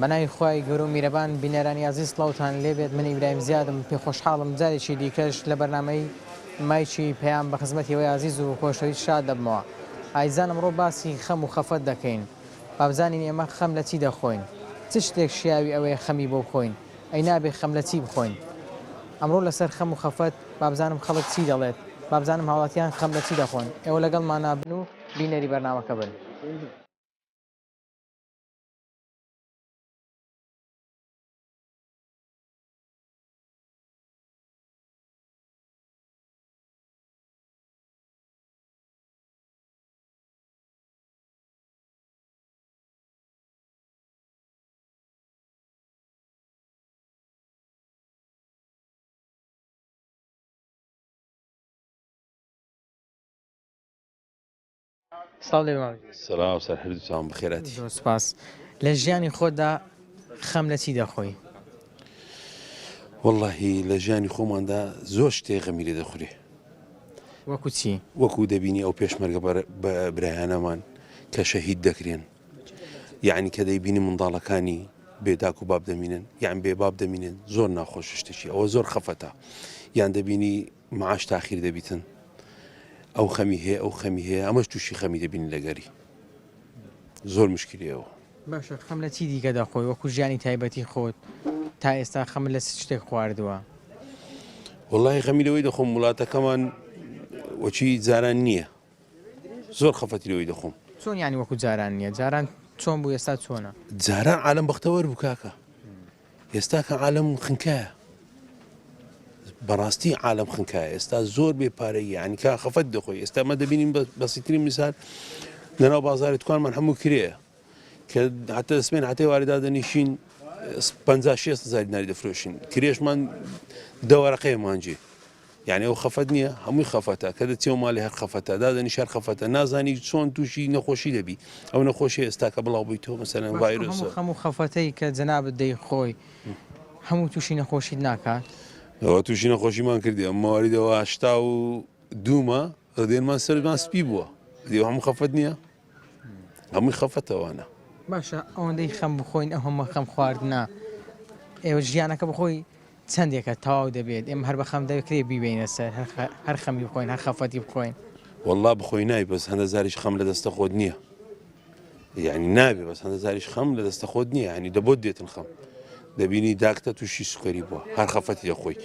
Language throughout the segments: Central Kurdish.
بەناوی خوای گەورە و میرەبان بینەرانی ئازیز سڵاوتان لێبێت من ئیبراهیم زیادم پێ خۆشحاڵم جارێکی دیکەش لە بەرنامەی مایکی پەیام بە خزمەتی ئێوەی ئازیز و خۆشەویست شاد دەبمەوە ئایزان ئەمڕۆ باسی خەم و خەفەت دەکەین بابزانین ئێمە خەم لە چی دەخۆین چ شتێک شیاوی ئەوەیە خەمی بۆ بخۆین ئەی نابێ خەم لە چی بخۆین ئەمڕۆ لەسەر خەم و خەفەت بابزانم خەڵک چی دەڵێت بابزانم هاوڵاتیان خەم لە چی دەخۆن ئێوە لەگەڵمانا بن و بینەری بەرنامەکە بن. سڵاو لێ مام گیان. سڵاو سەر هەردوو چاوم بەخێرهاتی. زۆر سوپاس. لە ژیانی خۆتدا خەم لە چی دەخۆی؟ وەڵاهی لە ژیانی خۆماندا زۆر شتێ غەمی لێ دەخورێ. وەکو چی؟ وەکو دەبینی ئەو پێشمەرگە برایانەمان کە شەهید دەکرێن یعنی کە دەیبینی منداڵەکانی بێ داک و باب دەمینن یان بێ باب دەمینن زۆر ناخۆش شتێکی ئەوە زۆر خەفەتە یان دەبینی معاش تاخیر دەبیتن ئەو خەمی هەیە ئەو خەمی هەیە ئەمەش تووشی خەمی دەبین لەگەری زۆر مشکلەوە. باشە خەم لە چی دیکە دەخۆی وەکو ژیانی تایبەتی خۆت تا ئێستا خەمت لە چ شتێک خواردووە؟ وەڵی خەمی لەوەی دەخۆم وڵاتەکەمان وەچی جاران نییە زۆر خەفەتی لەوەی دەخۆم. چۆن یانی وەکو جاران نییە جاران چۆن بوو ئێستا چۆنە؟ جاران عالەم بەختەوەر بوو کاکە ئێستا کە عالەم خنکایە بەڕاستی عالەم خنکایە ئێستا زۆر بێ پارەی یعنی کا خەفەت دەخۆی ئێستا مە دەبینین بەسیترین مثال لەناو بازاری دوکانمان هەموو کرێیە کە حتە دەسمێن حتەی واردا دەنیشین 50 6 هزار دیناری دەفرۆشین کرێشمان دەوەرەقەیە مانجێ یانی ئەو خەفەت نییە؟ هەمووی خەفەتە، کە دەچیەوە ماڵی هەر خەفەتە، دادەنیشی هەر خەفەتە، نازانی چۆن تووشی نەخۆشی دەبی، ئەو نەخۆشیە ئێستا کە بڵاو بوویتەوە مەسەلەن باشە ئەو ڤایرۆسە. هەموو خەم و خەفەتەی کە جەنابت دەیخۆی هەموو تووشی نەخۆشیت ناکات؟ ئەوە تووشی نەخۆشیمان کردی، ئەم موالیدەوە 82 مە ڕدێنمان سەرمان سپی بووە، ئەدی ئەو هەموو خەفەت نییە؟ هەمووی خەفەتە ئەوانە. باشە ئەوەندەی خەم بخۆین ئەو هەموو خەم خواردنە ئێوە ژیانەکە بخۆی چەندێکە تەواو دەبێت ئێمە هەر بە خەم دەکرێ بیبەینە سەر هەر خەمی بخۆین هەر خەفەتی بخۆین. وەڵا بخۆی نای بەس هەندە جاریش خەم لە دەستە خۆت نییە یعنی نابێ بەس هەندە جاریش خەم لە دەستە خۆت نییە ینی دەبۆت دێتن خەم دەبینی داکتە تووشی سوکەری بووە هەر خەفەتی دەخۆی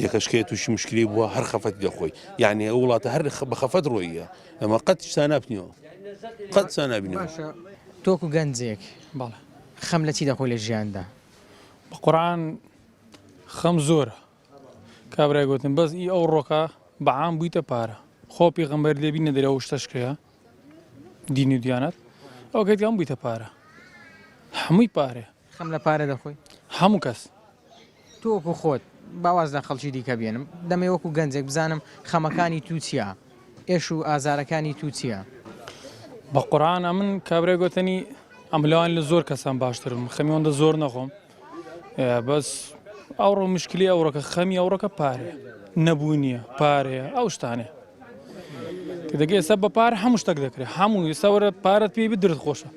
یەکەشکەیە تووشی مشکلی بووە هەر خەفەتی دەخۆی یعنی ئەو وڵاتە هەر بە خەفەت ڕۆیە ئەمە قەت شتا نابنیەوە قەت سا نابینەوە باشە تۆکو گەنجێک بەڵێ خەم لە چی دەخۆی لە ژیاندا؟ بە قورعان خەم زۆرە کابرای گوتن بەس ئی ئەو ڕۆکە بە عام بوویتە پارە خۆ پێغەمبەر لێبی نەدەرێ ئەو شتەش کەیە دین و دیانەت ئەو کەیت هەم بوویتە پارە هەمووی پارێ خەم لە پارە دەخۆی هەموو کەس تۆ وەکو خۆت با واز لە خەڵکی دیکە بێنم دەمەوێ وەکو گەنجێک بزانم خەمەکانی تو چیە ئێش و ئازارەکانی تو چیە؟ بە قورعان ئەمن کابرای گۆتەنی ئەم لەوان لە زۆر کەسان باشترم خەمی ئەوەندە زۆر نەخۆم بەس ئەوڕۆ مشکلی ئەوڕۆکە خەمی ئەوڕۆکە پارێ نەبوو نییە پارەیە ئەو شتانێ دەگە ئێستا بە پارە هەموو شتێک دەکرێت هەموو ئێستا وەرە پارەت پێی بدرت خۆشە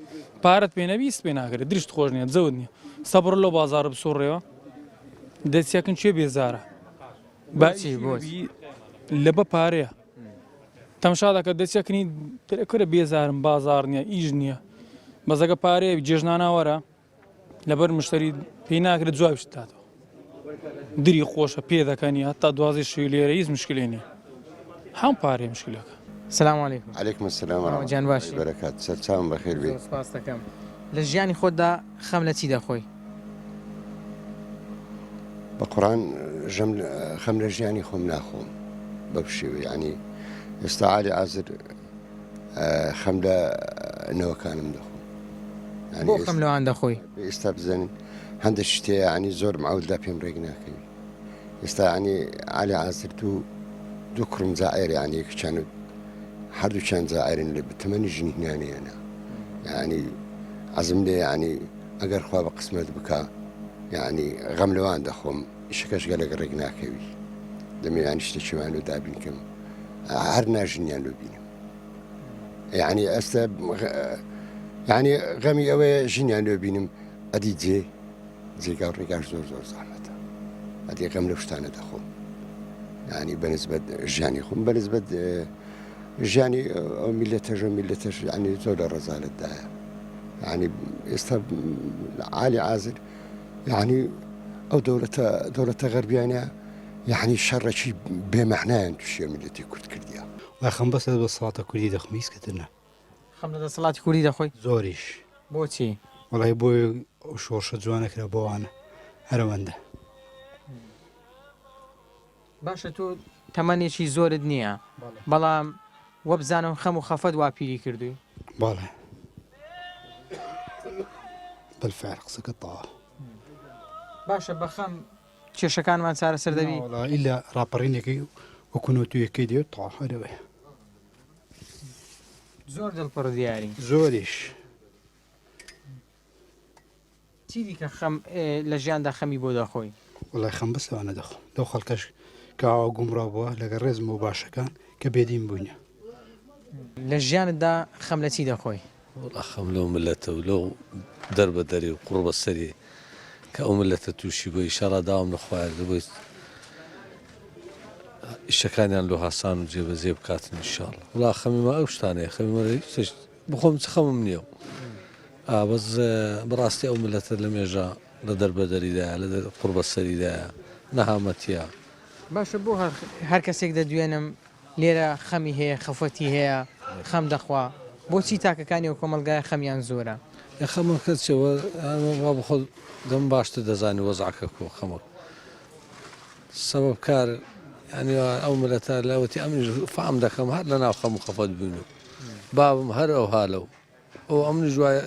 پارەت پێ نەبی هیچ پێ ناکرێت درشت خۆش نییە جەوت نییە سەبڕ لەو بازاڕە بسوڕێەوە دەچەکن چێ بێزارە باشی بۆچی لە بە پارەیە تەمشا دەکە دەچەکنی کورە بێزارم بازار نییە ئیش نییە بەزەگە پارەیە جێژنانە وەرە لەبەر مشتری پێی ناکرێت جوابیشت داتەوە دری خۆشە پێ دەکەنی هەتا دوازی شوی لێرە هیچ مشکلێ نییە هەم پارەیە مشکلەکە. سلام علیکم. علیکم السلام و مامە رحمە گیان اللە باشی؟ بەرەکات سەرچاوم بەخێر بێی. زۆر سپاست دەکەم. لە ژیانی خۆتدا خەم لە چی دەخۆی؟ بە قوڕان ژەم خەم لە ژیانی خۆم ناخۆم بەو شێوەیە یانی ئێستا عالی عازر خەم لە نەوەکانم دەخۆم بۆ خەم لەوان دەخۆی؟ ئێستا بزانین هەندێک شتێ ینی زۆر معولدا پێم ڕێک ناکەوی ئێستا ینی عالی عازر دوو دوو کوڕم زائر ینی یەکیان و هەردووکیان زائرن لە تەمەنی ژنی هینانیانە یعنی عەزم لێ یعنی ئەگەر خوا بە قسمەت بکا یعنی غەم لەوان دەخۆم ئیشەکەش گەلەک ڕێک ناکەوی دەمێ یعنی شتێکیمان لۆ دابین کەم هەر ناژنیان لۆ بینم یعنی ئێستا یعنی غەمی ئەوەیە ژنیان لۆ بینم. ئەدی جێ جێگا و ڕێگاش زۆر زۆر زەحمەتە ئەدی غەم لەو شتانە دەخۆم یعنی بەنسبەت ژیانی خۆم بەنسبەت ژیانی ئەو میلەتەش و میلەتەش یعنی زۆر لە ڕەزالەتدایە یعنی ئێستا عالی عازر یعنی ئەو دەولەتە دەولەتە غەربیانە یعنی شەڕێکی بێمەعنایان تووشی میلەتی کورد کردیە. وای خەم بەسە دەسەڵاتە کوردی دەخۆم هیچ کەتر نا. خەم لە دەسەڵاتی کوردی دەخۆی؟ زۆریش. بۆچی؟ وەڵای بۆی ئەو شۆڕشە جوانە کرا بۆ ئەوانە هەر ئەوەندە. باشە تۆ تەمەنێکی زۆرت نییە بەڵام وەبزانم خەم و خەفەت وا پیری کردووی. بەڵێ بالفعل قسەکەت تەواو. باشە بە خەم کێشەکانمان چارەسەر دەبی؟ نا وەڵا ئیلا ڕاپەڕینێکی وەکو نۆتویەکەی دێت تەواو هەر ئەوەیە. زۆر دڵپڕ دیاری. زۆریش. چی دیکە خەم لە ژیاندا خەمی بۆ دەخۆی؟ وەڵای خەم بەس لەوانە دەخۆم لەو خەڵکەش کە ئاوا گومڕا بووە لەگەڵ ڕێزم بۆ باشەکان کە بێدین بووینە. لە ژیانتدا خەم لە چی دەخۆی؟ وەڵا خەم لەو ملەتە و لەو دەربەدەری و قوڕبەسەری کە ئەو ملەتە تووشی بووە ئیشاڵا داوام لە خوایە لە بۆی ئیشەکانیان لۆ هاسان و جێبەجێ بکاتن ئیشاڵا وەڵا خەمی مە ئەو شتانەیە خەمی مە هیچ شت بخۆم چ خەمم نییە و ئا بەس بەڕاستی ئەو ملەتە لە مێژە لە دەربەدەریدایە لە قوڕبەسەریدایە نەهامەتیە. باشە بۆ هەر کەسێک دەدوێنم لێرە خەمی هەیە خەفەتی هەیە خەم دەخوا بۆچی تاکەکانی ئەو کۆمەڵگایە خەمیان زۆرە؟ ئێ خەمەکە چیە وا بەخۆت دەم باشتر دەزانی وەزعەکە کو خەمەک سەبەب کار یانی ئەو ملەتە لەوەتی ئەمنیش فام دەکەم هەر لەناو خەم و خەفەت بووین و بابم هەر ئەوها لەو ئەو ئەمنیش وایە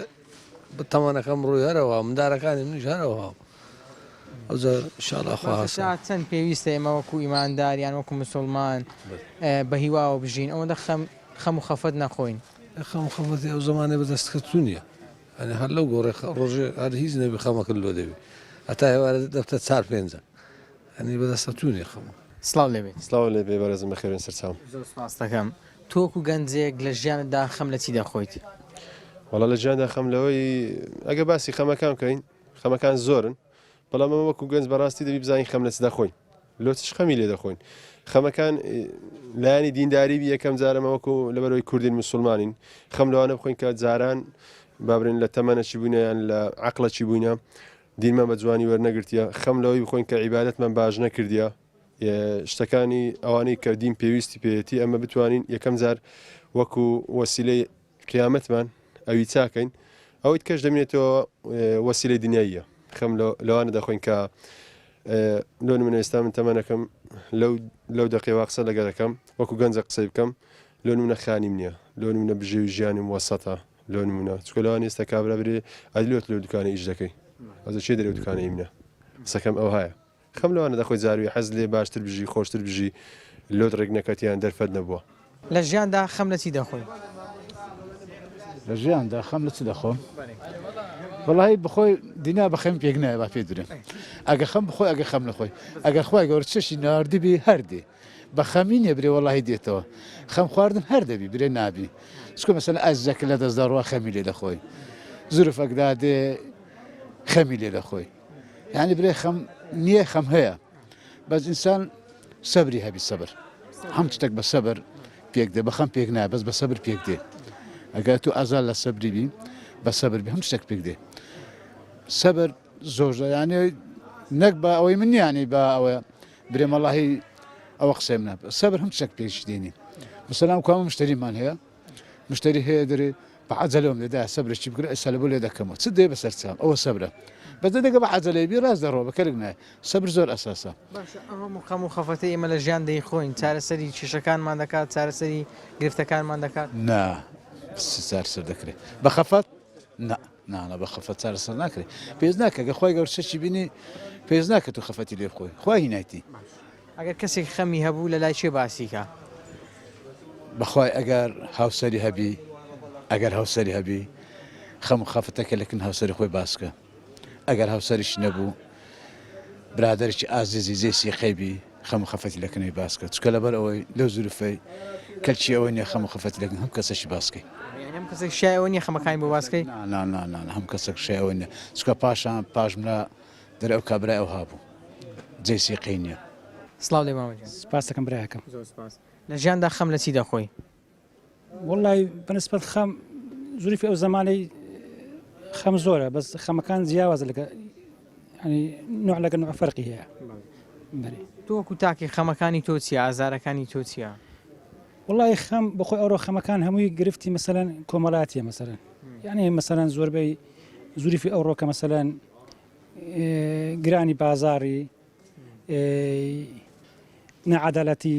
تەمەنەکەم ڕووی هەرەوە مندارەکانی منیش هەرەوە ئەوجا ئینشاڵا خوا باشە تا چەند پێویستە ئێمە وەکو ئیماندار یان وەکو مسوڵمان بە هیواوە بژین ئەوەندە خەم خەم و خەفەت نەخۆین؟ خەم و خەفەتی ئەو زەمانەی بەدەست کەوتوو نییە یانی هەر لەو گۆڕێ ڕۆژێ هەر هیچ نەبی خەمەکەت لۆ دەبی هەتا ئێوارە دەبتە چار پێنجە یانی بەدەستەتوو نییە خەم. سڵاو لێ بێت. سڵاو لێ بێ بەڕێزم بەخێربێن سەرچاوم. زۆر سوپاست دەکەم. تۆ وەکو گەنجێک لە ژیانتدا خەم لە چی دەخۆیت؟ وەڵا لە ژیاندا خەم لەوەی ئەگەر باسی خەمەکان بکەین خەمەکان زۆرن بەڵام ئەمە وەکو گەنج بەڕاستی دەبی بزانین خەم لە چ دەخۆین لۆ چش خەمی لێ دەخۆین خەمەکان لایەنی دینداری بی یەکەم جارەمە وەکو لەبەرەوەی کوردین مسلمانین خەم لەوانە بخۆین کە جاران بابرین لە تەمەنەکی بووینە یان لە عەقڵەکی بووینە دینمان بە جوانی وەرنەگرتیە خەم لەوەی بخۆین کە عیبادەتمان باش نەکردیە شتەکانی ئەوانەی کە دین پێویستی پێیەتی ئەمە بتوانین یەکەم جار وەکو وەسیلەی قیامەتمان ئەوی چاکەین ئەوەی کەش دەمێنێتەوە وەسیلەی دنیاییە خەم لەوانە دەخۆین کە لۆ نمونە ئێستا من تەمەنەکەم لەو لەو دەقێ وا قسە لەگە دەکەم وەکو گەنجە قسەی بکەم لۆ نمونە خانیم نییە لۆ نمونە بژێوی ژیانم وەسەتە لۆ نمونە چکە لەوان ئێستا کابرا برێ ئەدی لۆت لۆ دوکانە ئیش دەکەی ئەزە چێ دەرێ دوکانە ئیمنە قسەکەم ئەوهایە خەم لەوانە دەخۆی جاروی حەز لێ باشتر بژی خۆشتر بژی لۆت ڕێک نەکەت یان دەرفەت نەبووە. لە ژیاندا خەم لە چی دەخۆی؟ لە ژیاندا خەم لە چ دەخۆم؟ وەڵی بخۆی دینا بە خەم پێک نایە با پێ درێم ئەگە خەم بخۆی ئەگە خەم نەخۆی ئەگەر خوای گەورە چشی ناردبی هەر دێ بە خەمی نیە برێ وەڵی دێتەوە خەم خواردن هەر دەبی برێ نابی چکە مەسەلەن ئازیزەکە لە دەست دەڕوا خەمی لێ دەخۆی زورفەک دادێ خەمی لێ دەخۆی یعنی برێ خەم نییە خەم هەیە بەس ئینسان سەبری هەبی سەبر هەم شتێک بە سەبر پێک دێ بە خەم پێک نایە بەس بە سەبر پێک دێ ئەگەر تو ئازار لە سەبری بی بە سەبر بی هەم شتێک پێک دێ سەبر زۆر یانێ نەک بە ئەوەی من یانی بە ئەوە برێ مەڵاهی ئەوە قسەی منە سەبر هەم شتێک پێش دێنی مسەلام کوامە مشتریمان هەیە مشتری هەیە دەرێ بە عەجەلەوم لێ دایە سەبرێکی بگرە ئێستا لە بۆ لێ دەکەمەوە چ دێ بەسەر چاوم ئەوە سەبرە بەس دەگە بە عەجەلەی بی ڕاست دەڕۆ بە کەرک نایە سەبر زۆر ئەساسە. باشە ئەو هەموو خەم و خەفەتەی ئێمە لە ژیان دەیخۆین چارەسەری کێشەکانمان دەکات چارەسەری گرفتەکانمان دەکات؟ نا چ چارەسەر دەکرێ بە خەفەت نا نا نا بە خەفەت چارەسەر ناکرێ پێویست ناکە گە خوای گەورە چەکی بینی پێویست ناکە تو خەفەتی لێ بخۆی خوا هینایتی. ئەگەر کەسێک خەمی هەبوو لە لای کێ باسی کا؟ بەخوای ئەگەر هاوسەری هەبی ئەگەر هاوسەری هەبی خەم و خەفەتەکە لەکن هاوسەری خۆی باسکە ئەگەر هاوسەریشی نەبوو برادەرێکی ئازیزی جێی سیقەی بی خەم و خەفەتی لەکنەوی باسکە چونکە لەبەر ئەوەی لەو زروفەی کەلکی ئەوە نیە خەم و خەفەتی لەکن هەم کەسەشی باسکەی. هەموو کەسێک شای ئەوە نییە خەمەکانی بۆ باس کەی؟ نا نا نا نا هەموو کەسێک شای ئەوە نییە چونکە پاشان پاش منە دەرێ ئەو کابرای ئەوها بوو جێی سیقەی نییە. سڵاو لێ مامە گیان. سپاست دەکەم برایەکەم. زۆر سپاس. لە ژیاندا خەم لە چی دەخۆی؟ وەڵای بەنسبەت خەم زوریفی ئەو زەمانەی خەم زۆرە بەس خەمەکان جیاوازە لەگە ینی نوع لەگە نوع فەرقی هەیە بەێ تۆ وەکو تاکی خەمەکانی تۆ چیە ئازارەکانی تۆ چیە؟ وەڵای خەم بەخۆی ئەوڕۆ خەمەکان هەمووی گرفتی مەسەلەن کۆمەڵاتیە مەسەلەن یعنی مەسەلەن زۆربەی زوریفی ئەوڕۆ کە مەسەلەن گرانی بازاری نەعادالەتی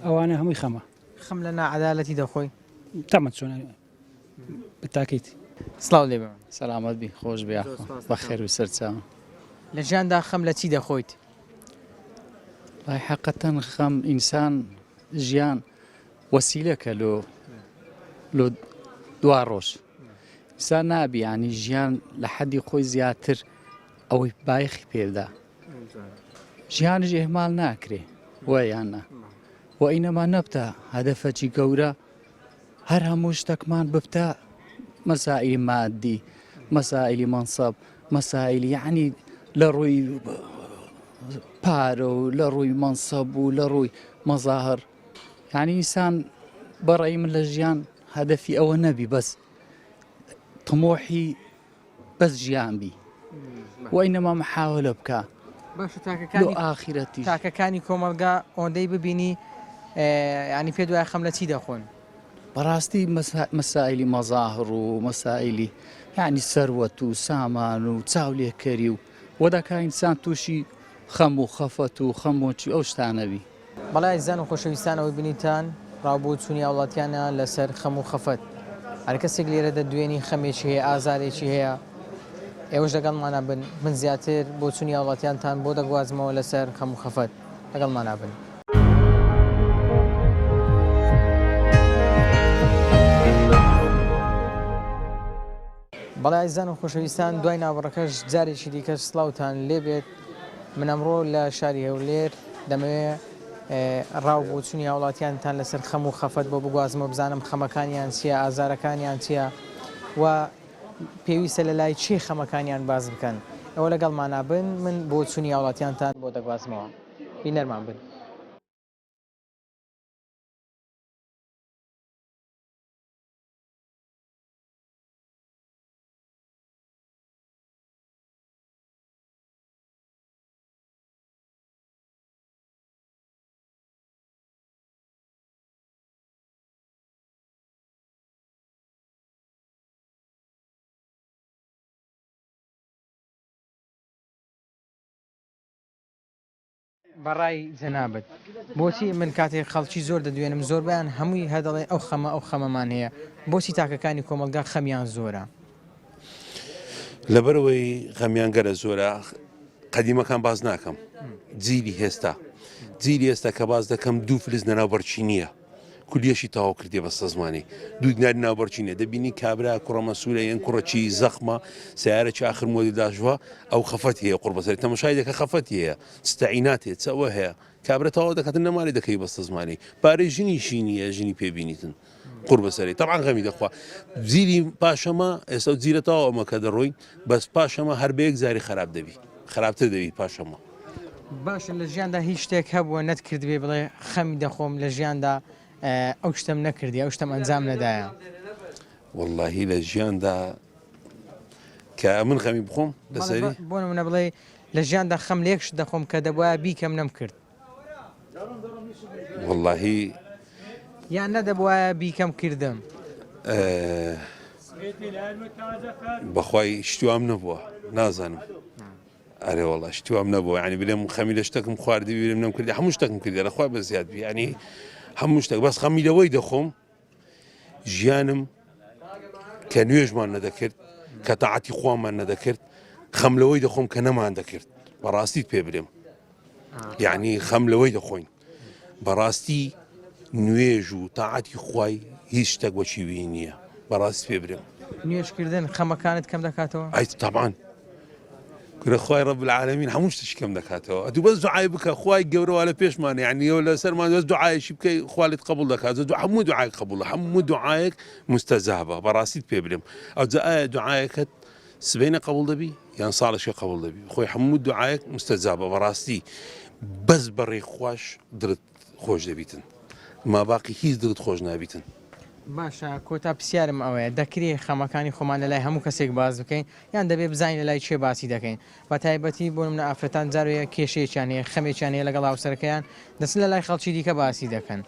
ئەوانە هەمووی خەمە. خەم لە ناعەدالەتی دەخۆی؟ تەمەن چۆنە بتاکیت. سڵاو لێ بێ. سەلامەت بی خۆش بی یاخوا بەخێر بی سەرچاوم. لە ژیاندا خەم لە چی دەخۆیت؟ وەڵای حەقەتەن خەم ئینسان ژیان وەسیلەکە لۆ لۆ دوا ڕۆژ ئینسان نابی ینی ژیان لە حەدی خۆی زیاتر ئەوەی بایەخی پێدا ژیانیش ئیهمال ناکرێ وە یان نا وە ئینەما نەبتە هەدەفەکی گەورە هەر هەموو شتەکمان ببتە مەسائلی مادی مەسائلی مەنسەب مەسائلی یعنی لە ڕووی پارە و لە ڕووی مەنسەب و لە ڕووی مەزاهر یعنی ئینسان بەڕێی من لە ژیان هەدەفی ئەوە نەبی بەس طموحی بەس ژیان بی وئینەما محاوەلە بکە باشە تاکەکانی لۆ ئاخیرەتیش. تاکەکانی کۆمەڵگا ئۆندەی ببینی ینی پێت وایە خەم لە چی دەخۆن؟ بەڕاستی مەسائلی مەزاهر و مەسائلی یعنی سەروەت و سامان و چاولێکەری و وەدەکا ئینسان تووشی خەم و خەفەت و خەمۆکی ئەو شتانە بی. بەڵێ ئازیزان و خۆشەویستان ئەوەی بینیتان ڕاوبۆچوونی هاوڵاتیانە لەسەر خەم و خەفەت هەر کەسێک لێرە دەدوێنی خەمێکی هەیە ئازارێکی هەیە ئێوەش لەگەڵمانە بن من زیاتر بۆچوونی هاوڵاتیانتان بۆ دەگوازمەوە لەسەر خەم و خەفەت لەگەڵمانە بن. بەڵێ ئازیزان و خۆشەویستان دوای ناوبڕەکەش جارێکی دیکەش سڵاوتان لێبێت من ئەمڕۆ لە شاری هەولێر دەمەوێ ڕاو بۆچونی هاوڵاتیانتان لەسەر خەم و خەفەت بۆ بگوازمەوە بزانم خەمەکانیان چییە ئازارەکانیان چییە و پێویستە لە لای چی خەمەکانیان باز بکەن ئەوە لەگەڵمانا بن من بۆچونی هاوڵاتیانتان بۆ دەگوازمەوە بینەرمان بن. بەڕای جەنابت بۆچی من کاتێک خەڵکی زۆر دەدوێنم زۆربەیان هەمووی هەر دەڵێن ئەو خەمە ئەو خەمەمان هەیە بۆچی تاکەکانی کۆمەڵگا خەمیان زۆرە؟ لەبەرئەوەی خەمیان گەلە زۆرە قەدیمەکان باس ناکەم جیلی هێستا جیلی ئێستا کە باس دەکەم دوو فلس لەناو بەرچی نییە کولیەشی تەواو کردێ بە سەزمانی دوو دیناری ناو بەرچی نییە دەبینی کابرا کوڕە مەسوولە یەن کوڕەکی زەخمە سیارەکی ئاخر مۆدی داشوە ئەو خەفەتی هەیە قوڕ بەسەری تەمەشای دەکە خەفەتی هەیە چ تەعینات هەیە چ ئەوە هەیە کابرا تەواو دەکاتن نەمالی دەکەی بەستە زمانی پارەی ژنیشی نییە ژنی پێ بینیتن قور بەسەری تەبعەن غەمی دەخوا جیلی پاشەمە ئێستا و جیلە تەواو ئەمە کە دەڕۆین بەس پاشەمە هەر بە یەک جاری خراپ دەبی خراپتر دەبی پاشەمە. باشە لە ژیاندا هیچ شتێک هەبووە نەتکردبێ بڵێ خەمی دەخۆم لە ژیاندا ئەو شتەم نەکردی ئەو شتەم ئەنجام نەدایە؟ وەڵاهی لە ژیاندا کە من خەمی بخۆم لەسەری بۆ نمونە بڵێ لە ژیاندا خەم لە یەک شت دەخۆم کە دەبوایە بیکەم نەمکرد. وەڵاهی یان نەدەبوایە بیکەم کردم. بەخوای شتی وام نەبووە نازانم ئەرێ وەڵا شتی وام نەبووە یعنی بلێم خەمی لە شتەکم خواردی بیرم نەم کردی هەموو شتەکم کردی لە خوا بە زیاد بی یعنی هەموو شتێک بەس خەمی لەوەی دەخۆم ژیانم کە نوێژمان نەدەکرد کە تاعەتی خوامان نەدەکرد خەم لەوەی دەخۆم کە نەمان دەکرد بەڕاستیت پێ برێم یعنی خەم لەوەی دەخۆین بەڕاستی نوێژ و تاعەتی خوای هیچ شتێک وەکی وی نییە بەڕاستی پێ برێم نوێژکردن خەمەکانت کەم دەکاتەوە؟ ئەی تەبان. کورە خوای رب العالمین هەموو شتێکی کەم دەکاتەوە ئەتوو بەس دوعای بکە خوای گەورە وا لە پێشمان یعنی ئەو لەسەرمان بەس دوعایەکی بکەی خوا لێت قبوڵ دەکات دوعا هەموو دوعایەک قبوڵە هەموو دوعایەک مستەجابە بەڕاستیت پێ بلێم ئەوجا ئایا دوعایەکەت سبەینە قبوڵ دەبی یان ساڵێکە قبوڵ دەبی خۆی هەموو دوعایەک مستەجابە بەڕاستی بەس بەڕێ خواش دڵت خۆش دەبیتن ماباقی هیچ دڵت خۆش نابیتن. باشە کۆتا پسیارم ئەوەیە دەکرێ خەمەکانی خۆمان لەلای هەموو کەسێک باس بکەین یان دەبێ بزانین لەلای کێ باسی دەکەین بە تایبەتی بۆ نمونە ئافرەتان جارێ کێشەیەکیان هەیە خەمێکیان هەیە لەگەڵ هاوسەرەکەیان دەچن لەلای خەڵکی دیکە باسی دەکەن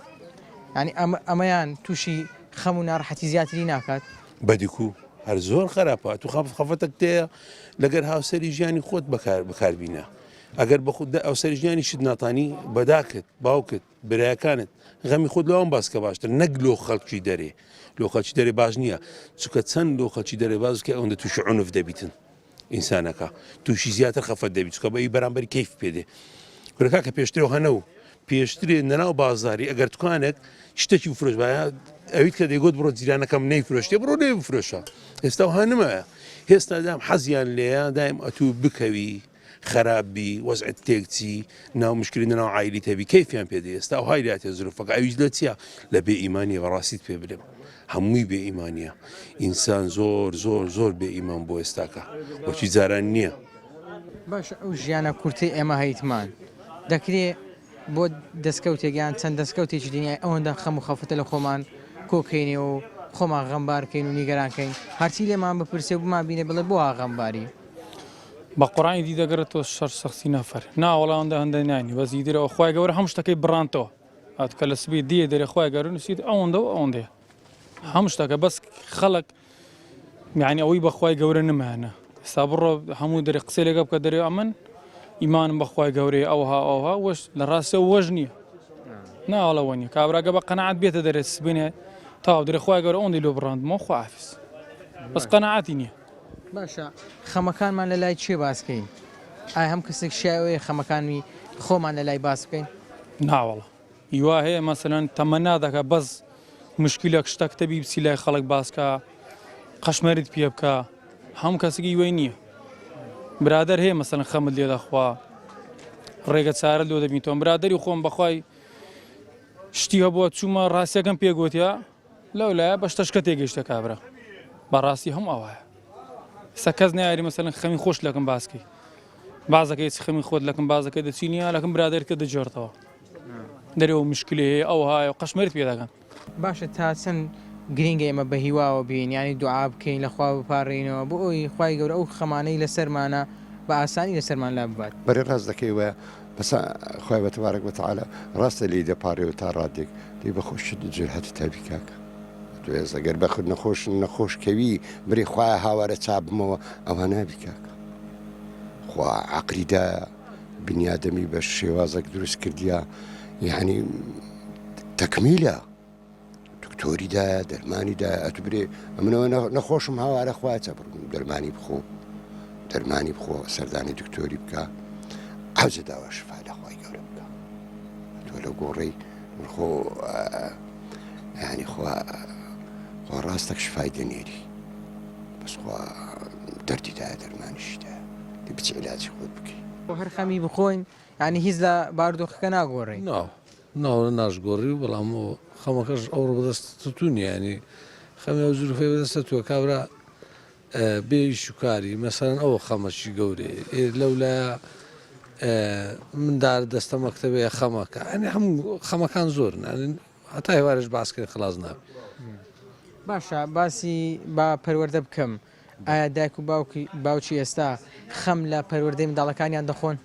یانی ئەمەیان تووشی خەم و ناڕەحەتی زیاتری ناکات؟ بەدیکو هەر زۆر خراپە تو خەف خەفەتەک تێیە لەگەر هاوسەری ژیانی خۆت بەکار بەکاربینە ئەگەر بە خود هاوسەری ژیانیشت ناتانی بەداکت باوکت برایەکانت غەمی خۆت لەوان باس کە باشتر نەک لۆ خەڵکی دەرێ لۆ خەڵکی دەرێ باش نییە چونکە چەند لۆ خەڵکی دەرێ باس بکەی ئەوەندە تووشی عونف دەبیتن ئینسانەکە تووشی زیاتر خەفەت دەبی چونکە بەی بەرامبەری کەیف پێ دێ کورە کاکە پێشترەوە هەنەو پێشترێ نەناو بازاری ئەگەر دوکانێک شتێکی بفرۆشبایە ئەویت کە دەیگوت بڕۆ جیرانەکەم نەیفرۆشتێ بڕۆ لێ بفرۆشە ئێستا و هەنمایە هێستا دام حەزیان لێیە دایم ئەتوو بکەوی خەراپ بی وەزعت تێک چی ناو مشکلی ناو عایلیت هەبی کەیفیان پێ دێ ئێستا ئەوهای لاتێ زروفەکە ئەویش لە چیە لە بێ ئیمانیە بەڕاستیت پێ بلێم هەمووی بێ ئیمانیە ئینسان زۆر زۆر زۆر بێ ئیمان بۆ ئێستاکە وەکی جاران نییە. باشە ئەو ژیانە کورتەی ئێمە هەیتمان دەکرێ بۆ دەستکەوتێک یان چەند دەستکەوتێکی دنیای ئەوەندە خەم و خەفەتە لە خۆمان کۆکەینێ و خۆمان غەمبار کەین و نیگەران کەین هەرچی لێمان بپرسێ و بمان بینێ بڵێ بۆ وا غەمباری؟ بە قوڕان ئیدی دەگەڕێتەوە سەر شەخسی نەفەر نا وەڵا ئەوەندە هەندە نانی بەس ئیدی ئەوە خوای گەورە هەموو شتەکەی بڕانتەوە هاتوکە لە سبی دیێ دەرێ خوای گەورە نووسیت ئەوەندە و ئەوەندەیە هەموو شتەکە بەس خەڵک یعنی ئەوەی بەخوای گەورە نمانە ئێستا بڕۆ هەموو دەرێ قسەی لەگە بکە دەرێ ئەمن ئیمانم بەخوای گەورەیە ئەوها ئەوها وەش لە ڕاستە وەش نییە ناوەڵەوە نیە کابراگە بە قەنەعات بێتە دەرێ سبینێ تاو درێ خوای گەورە ئەوەندەی لۆ بڕاندمەوە خواحافیز بەس قەنەعاتی نییە باشە خەمەکانمان لە لای کێ باس کەین؟ ئایا هەم کەسێک شیاوەیە خەمەکانی خۆمان لە لای باس بکەین؟ ناوەڵا هیوا هەیە مەسەلەن تەمەنا دەکا بەس مشکلێک شتەک تەبی بچی لای خەڵک باس کا قەشمەریت پێ بکا هەموو کەسێک هیوای نییە برادەر هەیە مەسەلەن خەمت لێ دەخوا ڕێگە چارە لۆ دەبین تۆم برادەری خۆم بەخوای شتی هەبووە چوومە ڕاستیەکەم پێ گوتیا لەو لایە بە شتەشکە تێگەیشتە کابرا بەڕاستی هەموو ئاوایە ئێستا کەس نایاری مەسەلەن خەمی خۆش لەکەم باسکەی بازەکەی چ خەمی خۆت لەکەم بازەکە دەچی نییە لەکەم برادەرکە دەجێڕتەوە دەرەوە مشکلی هەیە ئەو هایە و قەشمەرت پێ دەکەن. باشە تا چەند گرینگە ئێمە بە هیواوە بین یانی دوعا بکەین لە خوا بپاڕێینەوە بۆ ئەوەی خوای گەورە ئەو خەمانەی لەسەرمانە بە ئاسانی لەسەرمان لاببات. بەرێ ڕاست دەکەی وایە بەس خوای بەتبارک وتعالی ڕاستە لێی دەپاڕێەوە تا ڕادێک دەی بەخۆشت جورئەتت هەبی کاکە تۆ ئێستا گەر بەخت نەخۆش نەخۆش کەوی برێ خوایە هاوارە چابمەوە ئەوە نابی کاکە خوا عەقلی دایە بنیادەمی بە شێوازێک دروست کردیە یعنی تەکمیلە دکتۆری دایە دەرمانی دایە ئەتو برێ ئەمنەوە نەخۆشم هاوارە خوایە چە بڕم دەرمانی بخۆ دەرمانی بخۆ سەردانی دکتۆری بکە ئەوجە داوا شفا لە خوای گەورە بکە تۆ لە گۆڕەی خۆ ینی خوا خوا ڕاستەک شفای دەنێری بەس خوا دەردی دایە دەرمانیشی دایە بچ علاجی خۆت بکەی هەر خەمی بخۆین یانی هیچ لە بارودۆخەکە ناگۆڕین. نا ناوە ناشگۆڕی و بەڵام خەمەکەش ئەوڕۆ بەدەست تو نییە ینی خەمی ئەو زروفەی بەدەستە تووە کابرا بێ ئیش و کاری مەسەلەن ئەوە خەمەکی گەورەیە لەولایە مندار دەستە مەکتەبەیە خەمەکە ئەنی هەموو خەمەکان زۆرن هەتا هێوارش باسکرێن خلاص نابێت. باشە باسی با پەروەردە بکەم ئایا دایک و باوکی باوکی ئێستا خەم لە پەروەردەی منداڵەکانیان دەخۆن؟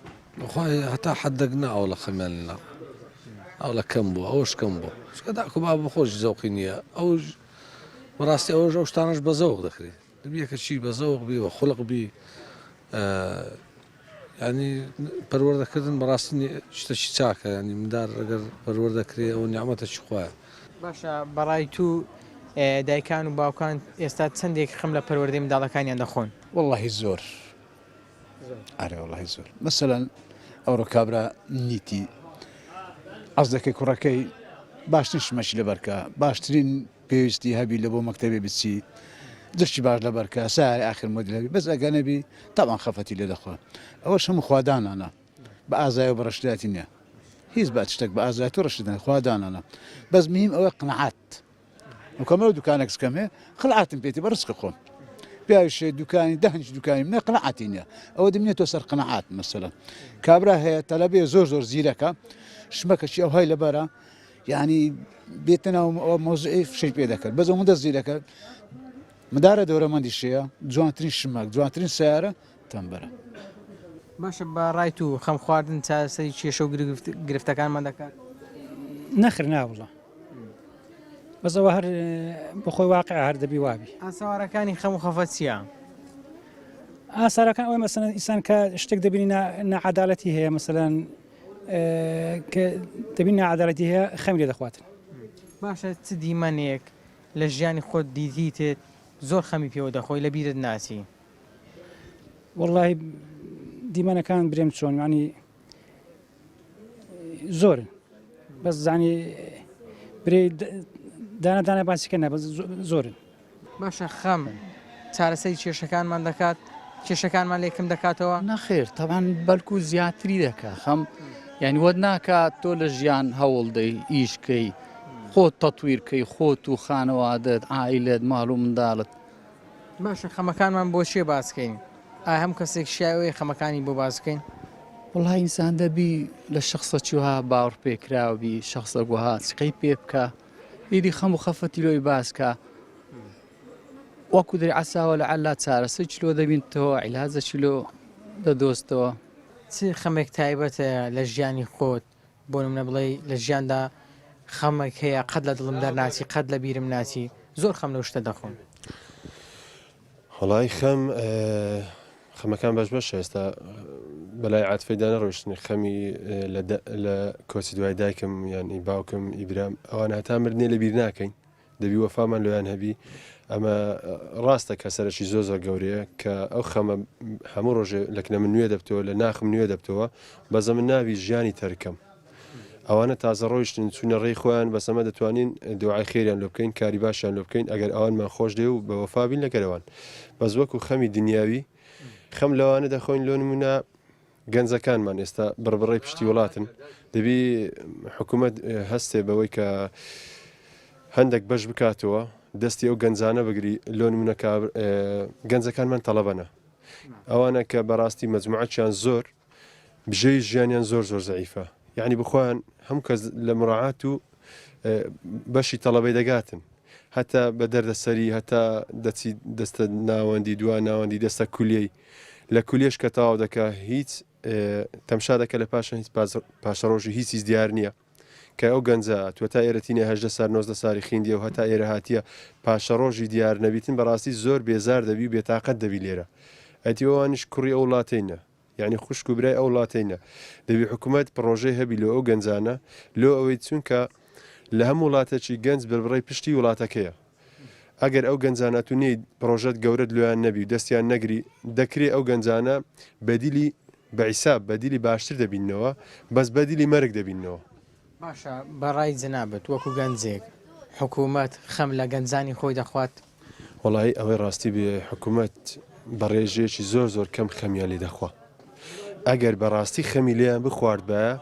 بەخوای هەتا حەدەک نا ئەوڵە خەمیان لێ ناخۆن ئەوڵە کەم بووە ئەوەش کەم بووە چونکە داک و باب خۆشی زەوقی نییە ئەوش بەڕاستی ئەوەش ئەو شتانەش بە زەوق دەکرێت دەبی یەکە چی بە زەوق بی بە خولق بی ینی پەروەردەکردن بەڕاستی شتەکی چاکە ینی مندار ئەگەر پەروەردەکرێ ئەو نیعمەتەکی خوایە. باشە بەڕای تو دایکان و باوکان ئێستا چەندێک خەم لە پەروەردەی منداڵەکانیان دەخۆن؟ وەڵاهی زۆر ئەرێ وەڵاهی زۆر مەسەلەن ئەوڕۆ کابرا نیتی عەز دەکەی کوڕەکەی باشترین شمەکی لەبەرکە باشترین پێویستی هەبی لە بۆ مەکتەبێ بچی. جشتی باش لەبەر کە سەیارەی ئاخر مۆدیل هەبی بەس ئەگەر نەبی تەبعەن خەفەتی لێ دەخوا ئەوەش هەموو خوا دانانە بە ئازای و بە ڕەشدایەتی نیە هیچ بە شتێک بە ئازایەتی و ڕەشدان خوا دانانە بەس مهم ئەوە قناعات وکەمەوە دوکانێک سکەم هەیە قناعاتم پێێتی بە ڕزقی خۆم پیاویشێ دوکانی دەهنج دوکانی منە قناعاتی نییە ئەوە دەمێتەوە سەر قناعات مەسەلەن کابرا هەیە تەلەبێ زۆر زۆر زیرەکە شمەکەشی ئەو های لەبەرە یعنی بێتە ناو ئەوە مۆزعی فشەی پێ دەکرد بەس ئەوەندە زیرەکە مدارە دەورەمەندی شەیە جوانترین شمەک جوانترین سیارە تەمبەرە. باشە بە ڕای تو خەم خواردن چارەسەری کێشە و گرفتەکانمان دەکات؟ نەخر ناوڵە بەس ئەوە هەر بەخۆی واقع هەر دەبی وابی. ئاسەوارەکانی خەم و خەفەت چییە؟ ئاسارەکان ئەوەی مەسەلەن ئینسان کە شتێک دەبینی ناعەدالەتی هەیە مەسەلەن کە دەبین ناعەدالەتی هەیە خەمی لێ دەخواتن. باشە چ دیمەنێک لە ژیانی خۆت دیتیتت زۆر خەمی پێوە دەخۆی لە بیرت ناچی؟ وەڵاهی دیمەنەکان برێم چۆن یانی زۆرن بەس زانی برێ دانە دانە باسیکە نە بەس زۆرن. باشە خەم چارەسەری کێشەکانمان دەکات؟ کێشەکانمان لێ کم دەکاتەوە؟ نەخێر تەبعەن بەلکو زیاتری دەکا خەم یانی وەت ناکا تۆ لە ژیان هەوڵ دەی ئیش کەی خۆت تەتویر کەی خۆت و خانەوادەت عائیلەت ماڵ و منداڵت. باشە خەمەکانمان بۆ کێ باس کەین؟ ئایا هەموو کەسێک شیاوەیە خەمەکانی بۆ باس بکەین؟ وەڵا ئینسان دەبی لە شەخسەکی وەها باوەڕپێکراو بی شەخسەک وەها سقەی پێ بکا ئیدی خەم و خەفەتی لۆی باس کا وەکو دەری عەسا و لەعەلا چارەسەرێکی لۆ دەبینتەوە عیلاجێکی لۆ دەدۆزتەوە. چ خەمێک تایبەتە لە ژیانی خۆت بۆ نمونە بڵێی لە ژیاندا خەمێک هەیە قەت لە دڵم دەرناچی قەت لە بیرم ناچی زۆر خەم لەو شتە دەخۆم. وەڵایی خەم خەمەکان بەش بەشە ئێستا بەلای عاتفەیدا نەڕۆیشتنی خەمی لە کۆچی دوای دایکم یان ئی باوکم ئی برام ئەوانە هەتا مردنێ لە بیر ناکەین دەبی وەفامان لۆیان هەبی ئەمە ڕاستە کە سەرەکی زۆر زۆر گەورەیە کە ئەو خەمە هەموو ڕۆژێ لەکنە من نوێ دەبتەوە لە ناخم نوێ دەبتەوە بەزە من ناوی ژیانی تەرکەم ئەوانە تازە ڕۆیشتن چوونە ڕێی خۆیان بەس ئەمە دەتوانین دوعای خێریان لۆ بکەین کاری باشیان لۆ بکەین ئەگەر ئەوانمان خۆش دێ و بە وەفا بین لەگەر ئەوان بەس وەکو خەمی دنیاوی خەم لەوانە دەخۆین لۆ نمونە گەنجەکانمان ئێستا بڕبڕەی پشتی وڵاتن دەبی حکوومەت هەستێ بەوەی کە هەندێک بەش بکاتەوە دەستی ئەو گەنجانە بگری لۆ نمونە گەنجەکانمان تەڵەبەنە ئەوانە کە بەڕاستی مەجموعەکیان زۆر بژێوی ژیانیان زۆر زۆر زەعیفە یعنی بخۆیان هەموو کەس لە مراعات و بەشی تەڵەبەی دەگاتن هەتا بە دەردەسەری هەتا دەچی دەستە ناوەندی دوا ناوەندی دەستە کولیەی لە کولیەش کە تەواو دەکا هیچ تەمشا دەکە لە پاشان هیچ پاشەڕۆژی هیچ هیچ دیار نییە کە ئەو گەنجە تۆ تا ئێرە تینە هەژدە سار نۆزدە ساری خیندیە و هەتا ئێرە هاتیە پاشەڕۆژی دیار نەبیتن بەڕاستی زۆر بێزار دەبی و بێتاقەت دەبی لێرە ئەتی ئەوانیش کوڕی ئەو وڵاتەینە یانی خوشک و برای ئەو وڵاتەینە دەبی حکومەت پڕۆژەی هەبی لۆ ئەو گەنجانە لۆ ئەوەی چونکە لە هەموو وڵاتەکی گەنج بربڕەی پشتی وڵاتەکەیە ئەگەر ئەو گەنجانە ئەتوو نێی پڕۆژەت گەورەت لۆیان نەبی و دەستیان نەگری دەکرێ ئەو گەنجانە بەدیلی بەعیساب بەدیلی باشتر دەبیننەوە بەس بەدیلی مەرگ دەبیننەوە. باشە بەڕای جەنابت وەکو گەنجێک حکومەت خەم لە گەنجانی خۆی دەخوات؟ وەڵایی ئەوەی ڕاستی بێ حکومەت بە ڕێژەیەکی زۆر زۆر کەم خەمیان لێ دەخوا ئەگەر بەڕاستی خەمی لێیان بخواردبایە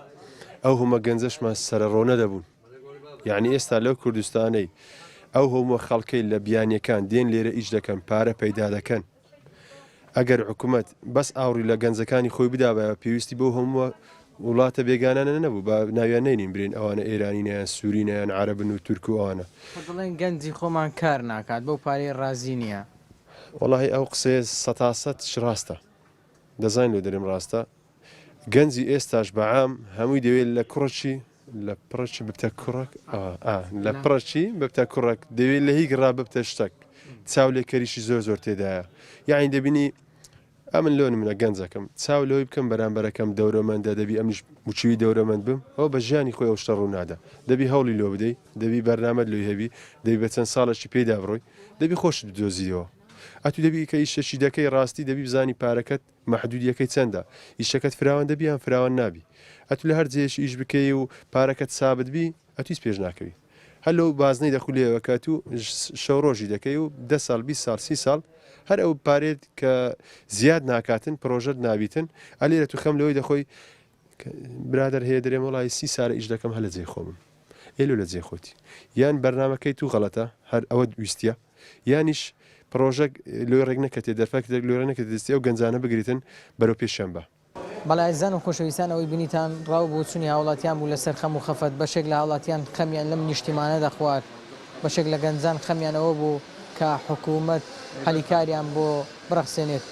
ئەو هەمە گەنجەشمان سەرەڕۆ نەدەبوون. یەعنی ئێستا لەو کوردستانەی ئەو هەمووە خەڵکەی لە بیانیەکان دێن لێرە ئیش دەکەن پارە پەیدا دەکەن ئەگەر حکومەت بەس ئاوڕی لە گەنجەکانی خۆی بدابایە پێویستی بەو هەمووە وڵاتە بێگانانە نەبوو با ناویان نەینین برێن ئەوانە ئێرانی نیان سووری نیان عەرەبن و تورک و ئەوانە. کە دەڵێن گەنجی خۆمان کار ناکات بەو پارەی ڕازی نییە. وەڵاهی ئەو قسەیە سەتاسەت ڕاستە دەزانین لۆ دەرێم ڕاستە گەنجی ئێستاش بە عام هەمووی دەوێت لە کوڕەکی لە پڕەکی ببتە کوڕەک ئا لە پڕەکی ببتە کوڕەک دەوێت لە هیک ڕا ببتە شتەک چاو لێکەریشی زۆر زۆر تێدایە یعنی دەبینی ئەمن لۆ نمونە گەنجەکەم چاو لەوەی بکەم بەرامبەرەکەم دەورەمەندە دەبی ئەمنیش وچوی دەورەمەند بم ئەوە بە ژیانی خۆی ئەو شتە ڕوو نادا دەبی هەوڵی لۆ بدەی دەبی بەرنامەت لۆی هەبی دەبی بە چەند ساڵێکی پێیدا بڕۆی دەبی خۆشت بدۆزیەوە ئەتو دەبی کە ئیشێکی دەکەی ڕاستی دەبی بزانی پارەکەت مەحدودیەکەی چەندە؟ ئیشەکەت فراوان دەبی یان فراوان نابی؟ ئەتو لە هەر جێیەکی ئیش بکەی و پارەکەت سابت بی ئەتو هیچ پێش ناکەوی. هەر لەو بازنەی دەخولێیەوە کە تو شەو ڕۆژی دەکەی و دە ساڵ 20 ساڵ سی ساڵ هەر ئەو پارێت کە زیاد ناکاتن پرۆژەت نابیتن ئەلێرە تو خەم لەوەی دەخۆی برادەر هەیە دەرێم وەڵی سی سارە ئیش دەکەم هەر لە جێی خۆمم ئێ لۆ لە جێی خۆتی یان بەرنامەکەی تو غەڵەتە هەر ئەوەت ویستیە یانیش پرۆژەک لۆی ڕێک نەکەتێ دەرفەک لۆی ڕێک نەکەتێ دەستی ئەو گەنجانە بگریتن بەرەو پێشیان بە. بەڵێ ئازیزان و خۆشەویستان ئەوەی بینیتان ڕاو بۆچونی هاوڵاتیان بوو لەسەر خەم و خەفەت، بەشێک لە هاوڵاتیان خەمیان لەم نیشتیمانە دەخوارد، بەشێک لە گەنجان خەمیان ئەوە بوو کە حکومەت هەلی کاریان بۆ بڕەخسێنێت،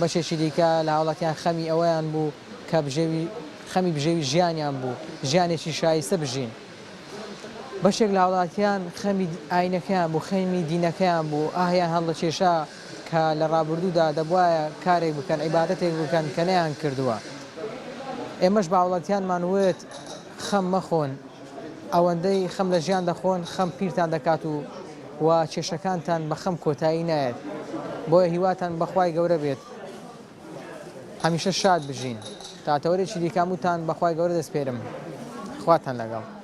بەشێکی دیکە لە هاوڵاتیان خەمی ئەوەیان بوو کە بژێوی خەمی بژێوی ژیانیان بوو ژیانێکی شایستە بژین. بەشێک لە هاوڵاتیان خەمی ئاینەکەیان بوو، خەمی دینەکەیان بوو، ئاهیان هەڵدەکێشا کە لە ڕابردوودا دەبوایە کارێک بکەن، عیبادەتێک بکەن کە نەیانکردووە. ئێمەش بە هاوڵاتیانمان وت خەم مەخۆن، ئەوەندەی خەم لە ژیان دەخۆن خەم پیرتان دەکات و و کێشەکانتان بە خەم کۆتایی نایەت. بۆیە هیواتان بە خوای گەورە بێت. هەمیشە شاد بژین. تا تەوەرێکی دیکە هەمووتان بە خوای گەورە دەسپێرم. خواتان لەگەڵ.